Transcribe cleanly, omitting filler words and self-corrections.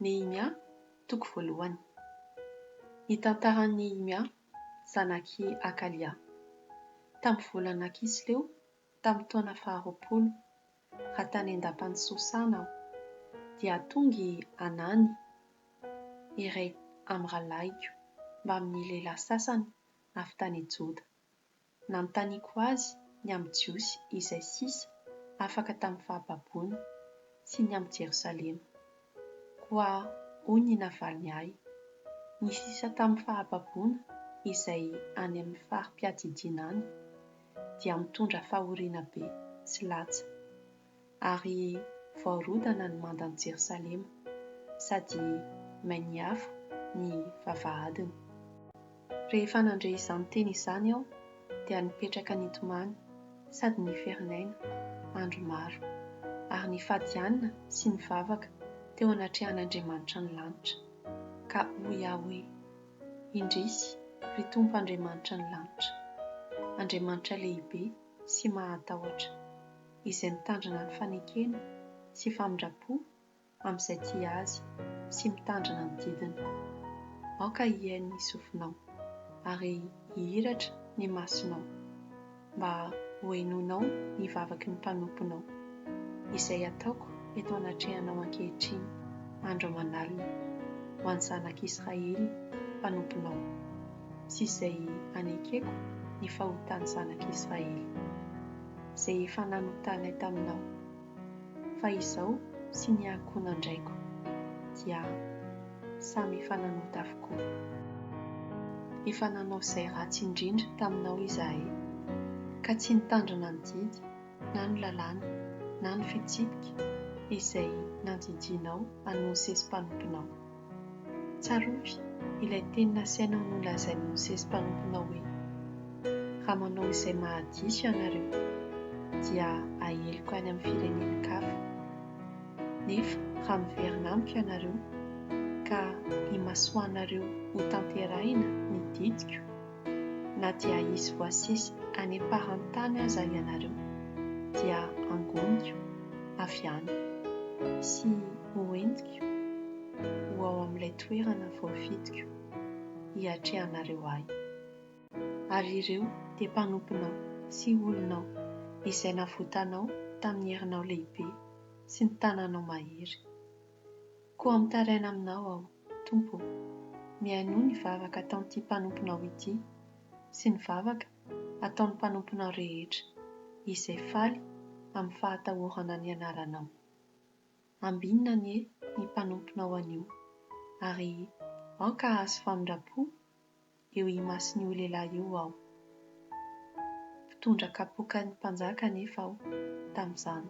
Nehemia, toko voalohany. Ny tantaran'i Nehemia, zanak'i Hakalia. Tamin'ny volana Kisleo, tamin'ny taona faharoapolo, raha tany an-dapan'i Sosana aho, dia tonga i Hanany, iray amin'ny rahalahiko, mbamin'ny lehilahy sasany avy tany Joda. Nanontaniako azy ny amin'ny Jiosy izay sisa afaka tamin'ny fahababoana sy ny amin'i Jerosalema. Koa hoy ny navaliny ahy, Ny sisa tamin'ny fahababoana izay any amin'ny fari-piadidiana any dia mitondra fahoriana be sy latsa, ary voarodana ny mandan'i Jerosalema sady main'ny afo ny vavahadiny. Rehefa nandre izany teny izany aho dia nipetraka nitomany sady niferinaina andro maro, ary nifady hanina sy nivavaka teo anatrehan'Andriamanitra ny lanitra, ka hoy aho hoe, Indrisy, ry Tompo Andriamanitra ny lanitra, Andriamanitra lehibe sy mahatahotra, izay mitandrina ny fanekena sy famindram-po amin'izay tia Azy sy mitandrina ny didiny. Aoka hihaino ny sofinao, ary hihiratra ny masonao, mba hohenoinao ny vavaky ny mpanomponao, izay ataoko eto anatrehanao ankehitriny andro aman'alina, ho an'ny zanak'Israely mpanomponao, sy izay anekeko ny fahotan'ny zanak'Israely, izay efa nanotanay taminao. Fa izao sy ny ankohonan-draiko dia samy efa nanota avokoa. Efa nanao izay ratsy indrindra taminao izahay, ka tsy nitandrina ny didy na ny lalàna na ny fitsipika izay nandidianao an'i Mosesy mpanomponao. Tsarovy ilay teny nasainao nolazain'i Mosesy mpanomponao hoe, 'Raha manao izay mahadiso ianareo, dia haheliko any amin'ny firenen-kafa. Nefa raha miverina amiko ianareo, ka imasoanareo hotanterahina ny didiko, na dia hisy voasesy any am-paran'ny tany aza ianareo, dia hangoniko avy any sy hoentiko ho ao amin'ilay toerana voafidiko hiatrehanareo ahy. Ary ireo dia mpanomponao sy olonao izay navotanao tamin'ny herinao lehibe sy ny tananao mahery. Koa mitaraina aminao aho, Tompo ô, mihainoa ny vavaka ataon'ity mpanomponao ity sy ny vavaka ataon'ny mpanomponao rehetra izay faly amin'ny fahatahorana ny anaranao. Ambinina anie ny mpanomponao anio, ary aoka hahazo famindram-po eo imason'io lehilahy io aho. Mpitondra kapoakan'ny mpanjaka anefa aho tamin'izany.